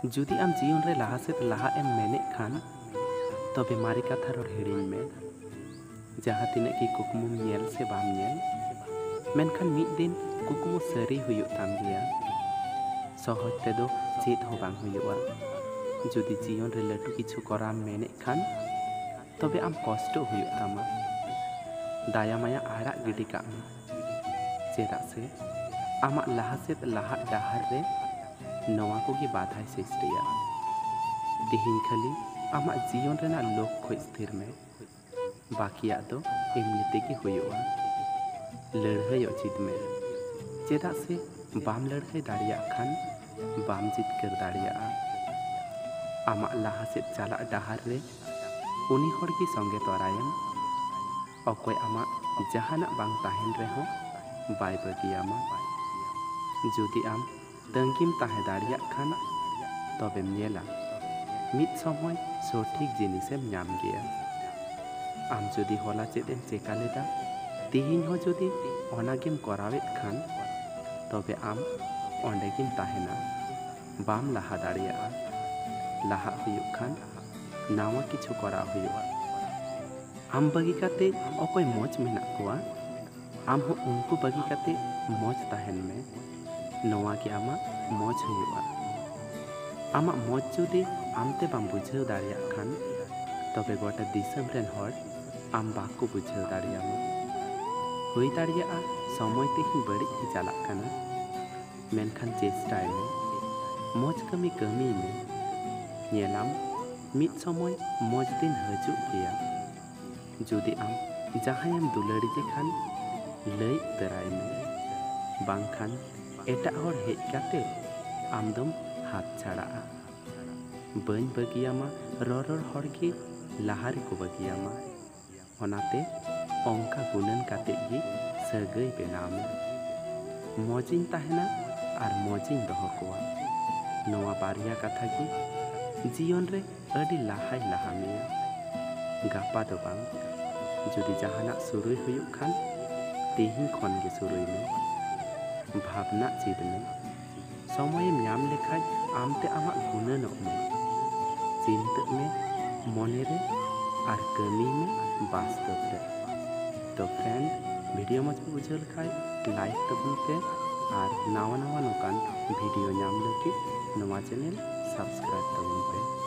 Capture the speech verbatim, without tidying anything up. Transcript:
ᱡᱩᱫᱤ ᱟᱢ ᱡᱤᱭᱚᱱ ᱨᱮ ᱞᱟᱦᱟ ᱥᱮᱫ ᱞᱟᱦᱟᱜ ᱮᱢ ᱢᱮᱱᱮᱫ ᱠᱷᱟᱱ, ᱛᱚᱵᱮ ᱢᱟᱨᱮ ᱠᱟᱛᱷᱟ ᱨᱚᱲ ᱦᱤᱲᱤᱧ ᱢᱮ᱾ ᱡᱟᱦᱟᱸ ᱛᱤᱱᱟᱹᱜ ᱜᱮ ᱠᱩᱠᱢᱩᱢ ᱧᱮᱞ ᱥᱮ ᱵᱟᱢ ᱧᱮᱞ, ᱢᱮᱱᱠᱷᱟᱱ ᱢᱤᱫ ᱫᱤᱱ ᱠᱩᱠᱢᱩ ᱥᱟᱹᱨᱤ ᱦᱩᱭᱩᱜ ᱛᱟᱢ ᱜᱮᱭᱟ᱾ ᱥᱚᱦᱚᱡ ᱛᱮᱫᱚ ᱪᱮᱫ ᱦᱚᱸ ᱵᱟᱝ ᱦᱩᱭᱩᱜᱼᱟ᱾ ᱡᱩᱫᱤ ᱡᱤᱭᱚᱱ ᱨᱮ ᱞᱟᱹᱴᱩ ᱠᱤᱪᱷᱩ ᱠᱚᱨᱟᱣ ᱮᱢ ᱢᱮᱱᱮᱫ ᱠᱷᱟᱱ, ᱛᱚᱵᱮ ᱟᱢ ᱠᱚᱥᱴᱚᱜ ᱦᱩᱭᱩᱜ ᱛᱟᱢᱟ᱾ ᱫᱟᱭᱟ ᱢᱟᱭᱟ ᱟᱲᱟᱜ ᱜᱤᱰᱤ ᱠᱟᱜ ᱢᱮ, ᱪᱮᱫᱟᱜ ᱥᱮ ᱟᱢᱟᱜ ᱞᱟᱦᱟ ᱥᱮᱫ ᱞᱟᱦᱟᱜ ᱰᱟᱦᱟᱨ ᱨᱮ ᱱᱚᱣᱟ ᱠᱚᱜᱮ ᱵᱟᱫᱷᱟᱭ ᱥᱨᱤᱥᱴᱤᱭᱟ᱾ ᱛᱮᱦᱮᱧ ᱠᱷᱟᱹᱞᱤ ᱟᱢᱟᱜ ᱡᱤᱭᱚᱱ ᱨᱮᱱᱟᱜ ᱞᱚᱠᱠᱷᱚ ᱥᱛᱷᱤᱨ ᱢᱮ, ᱵᱟᱹᱠᱤᱭᱟᱜ ᱫᱚ ᱮᱢᱱᱤ ᱛᱮᱜᱮ ᱦᱩᱭᱩᱜᱼᱟ᱾ ᱞᱟᱹᱲᱦᱟᱹᱭᱚᱜ ᱪᱮᱫ ᱢᱮ, ᱪᱮᱫᱟᱜ ᱥᱮ ᱵᱟᱢ ᱞᱟᱹᱲᱦᱟᱹᱭ ᱫᱟᱲᱮᱭᱟᱜ ᱠᱷᱟᱱ ᱵᱟᱢ ᱡᱤᱛᱠᱟᱹᱨ ᱫᱟᱲᱮᱭᱟᱜᱼᱟ᱾ ᱟᱢᱟᱜ ᱞᱟᱦᱟ ᱥᱮᱫ ᱪᱟᱞᱟᱜ ᱰᱟᱦᱟᱨ ᱨᱮ ᱩᱱᱤ ᱦᱚᱲ ᱜᱮ ᱥᱚᱸᱜᱮ ᱛᱚᱨᱟᱭᱮᱢ, ᱚᱠᱚᱭ ᱟᱢᱟᱜ ᱡᱟᱦᱟᱱᱟᱜ ᱵᱟᱝ ᱛᱟᱦᱮᱱ ᱨᱮᱦᱚᱸ ᱵᱟᱭ ᱵᱟᱹᱜᱤᱭᱟᱢᱟ᱾ ᱡᱩᱫᱤ ᱟᱢ ᱛᱟᱺᱜᱤᱢ ᱛᱟᱦᱮᱸ ᱫᱟᱲᱮᱭᱟᱜ ᱠᱷᱟᱱ, ᱛᱚᱵᱮᱢ ᱧᱮᱞᱟ ᱢᱤᱫ ᱥᱚᱢᱚᱭ ᱥᱚᱴᱷᱤᱠ ᱡᱤᱱᱤᱥᱮᱢ ᱧᱟᱢ ᱜᱮᱭᱟ᱾ ᱟᱢ ᱡᱩᱫᱤ ᱦᱚᱞᱟ ᱪᱮᱫ ᱮᱢ ᱪᱮᱠᱟ ᱞᱮᱫᱟ, ᱛᱮᱦᱮᱧ ᱦᱚᱸ ᱡᱩᱫᱤ ᱚᱱᱟᱜᱮᱢ ᱠᱚᱨᱟᱣᱮᱫ ᱠᱷᱟᱱ, ᱛᱚᱵᱮ ᱟᱢ ᱚᱸᱰᱮ ᱜᱮᱢ ᱛᱟᱦᱮᱱᱟ, ᱵᱟᱢ ᱞᱟᱦᱟ ᱫᱟᱲᱮᱭᱟᱜᱼᱟ᱾ ᱞᱟᱦᱟᱜ ᱦᱩᱭᱩᱜ ᱠᱷᱟᱱ ᱱᱟᱣᱟ ᱠᱤᱪᱷᱩ ᱠᱚᱨᱟᱣ ᱦᱩᱭᱩᱜᱼᱟ᱾ ᱟᱢ ᱵᱟᱹᱜᱤ ᱠᱟᱛᱮ ᱚᱠᱚᱭ ᱢᱚᱡᱽ ᱢᱮᱱᱟᱜ ᱠᱚᱣᱟ, ᱟᱢ ᱦᱚᱸ ᱩᱱᱠᱩ ᱵᱟᱹᱜᱤ ᱠᱟᱛᱮ ᱢᱚᱡᱽ ᱛᱟᱦᱮᱱ ᱢᱮ᱾ ᱱᱚᱣᱟ ᱜᱮ ᱟᱢᱟᱜ ᱢᱚᱡᱽ ᱦᱩᱭᱩᱜᱼᱟ᱾ ᱟᱢᱟᱜ ᱢᱚᱡᱽ ᱡᱩᱫᱤ ᱟᱢᱛᱮ ᱵᱟᱢ ᱵᱩᱡᱷᱟᱹᱣ ᱫᱟᱲᱮᱭᱟᱜ ᱠᱷᱟᱱ, ᱛᱚᱵᱮ ᱜᱚᱴᱟ ᱫᱤᱥᱚᱢ ᱨᱮᱱ ᱦᱚᱲ ᱟᱢ ᱵᱟᱠᱚ ᱵᱩᱡᱷᱟᱹᱣ ᱫᱟᱲᱮᱭᱟᱢᱟ᱾ ᱦᱩᱭ ᱫᱟᱲᱮᱭᱟᱜᱼᱟ ᱥᱚᱢᱚᱭ ᱛᱮᱦᱮᱧ ᱵᱟᱹᱲᱤᱡ ᱜᱮ ᱪᱟᱞᱟᱜ ᱠᱟᱱᱟ, ᱢᱮᱱᱠᱷᱟᱱ ᱪᱮᱥᱴᱟᱭ ᱢᱮ, ᱢᱚᱡᱽ ᱠᱟᱹᱢᱤ ᱠᱟᱹᱢᱤᱭ ᱢᱮ᱾ ᱧᱮᱞᱟᱢ ᱢᱤᱫ ᱥᱚᱢᱚᱭ ᱢᱚᱡᱽ ᱫᱤᱱ ᱦᱤᱡᱩᱜ ᱜᱮᱭᱟ᱾ ᱡᱩᱫᱤ ᱟᱢ ᱡᱟᱦᱟᱸᱭᱮᱢ ᱫᱩᱞᱟᱹᱲᱤᱡᱮ ᱠᱷᱟᱱ, ᱞᱟᱹᱭ ᱩᱛᱟᱹᱨᱟᱭ ᱢᱮ, ᱵᱟᱝᱠᱷᱟᱱ ᱮᱴᱟᱜ ᱦᱚᱲ ᱦᱮᱡ ᱠᱟᱛᱮ ᱟᱢ ᱫᱚᱢ ᱦᱟᱛ ᱪᱷᱟᱲᱟᱜᱼᱟ᱾ ᱵᱟᱹᱧ ᱵᱟᱹᱜᱤᱭᱟᱢᱟ ᱨᱚᱨᱚᱲ ᱦᱚᱲ ᱜᱮ ᱞᱟᱦᱟ ᱨᱮᱠᱚ ᱵᱟᱹᱜᱤᱭᱟᱢᱟ᱾ ᱚᱱᱟᱛᱮ ᱚᱱᱠᱟ ᱜᱩᱱᱟᱹᱱ ᱠᱟᱛᱮ ᱜᱮ ᱥᱟᱹᱜᱟᱹᱭ ᱵᱮᱱᱟᱣ ᱢᱮ᱾ ᱢᱚᱡᱤᱧ ᱛᱟᱦᱮᱱᱟ ᱟᱨ ᱢᱚᱡᱤᱧ ᱫᱚᱦᱚ ᱠᱚᱣᱟ, ᱱᱚᱣᱟ ᱵᱟᱨᱭᱟ ᱠᱟᱛᱷᱟ ᱜᱮ ᱡᱤᱭᱚᱱ ᱨᱮ ᱟᱹᱰᱤ ᱞᱟᱦᱟᱭ ᱞᱟᱦᱟ ᱢᱮᱭᱟ᱾ ᱜᱟᱯᱟ ᱫᱚ ᱵᱟᱝ, ᱡᱩᱫᱤ ᱡᱟᱦᱟᱱᱟᱜ ᱥᱩᱨᱩᱭ ᱦᱩᱭᱩᱜ ᱠᱷᱟᱱ, ᱛᱮᱦᱮᱧ ᱠᱷᱚᱱ ᱜᱮ ᱥᱩᱨᱩᱭ ᱢᱮ᱾ ᱵᱷᱟᱵᱽᱱᱟ ᱪᱮᱫ ᱢᱮ, ᱥᱚᱢᱚᱭᱮᱢ ᱧᱟᱢ ᱞᱮᱠᱷᱟᱡ ᱟᱢᱛᱮ ᱟᱢᱟᱜ ᱜᱩᱱᱟᱹᱱᱚᱜ ᱢᱮ᱾ ᱪᱤᱱᱛᱟᱹᱜ ᱢᱮ ᱢᱚᱱᱮᱨᱮ ᱟᱨ ᱠᱟᱹᱢᱤᱭ ᱢᱮ ᱵᱟᱥᱛᱚᱵ ᱨᱮ᱾ ᱛᱚ friend, video ᱢᱚᱡᱽ ᱯᱮ ᱵᱩᱡᱷᱟᱹᱣ ᱞᱮᱠᱷᱟᱡ like ᱛᱟᱵᱚᱱ ᱯᱮ ᱟᱨ ᱱᱟᱣᱟ ᱱᱟᱣᱟ ᱱᱚᱝᱠᱟᱱ video ᱧᱟᱢ ᱞᱟᱹᱜᱤᱫ ᱱᱚᱣᱟ channel subscribe ᱛᱟᱵᱚᱱ ᱯᱮ᱾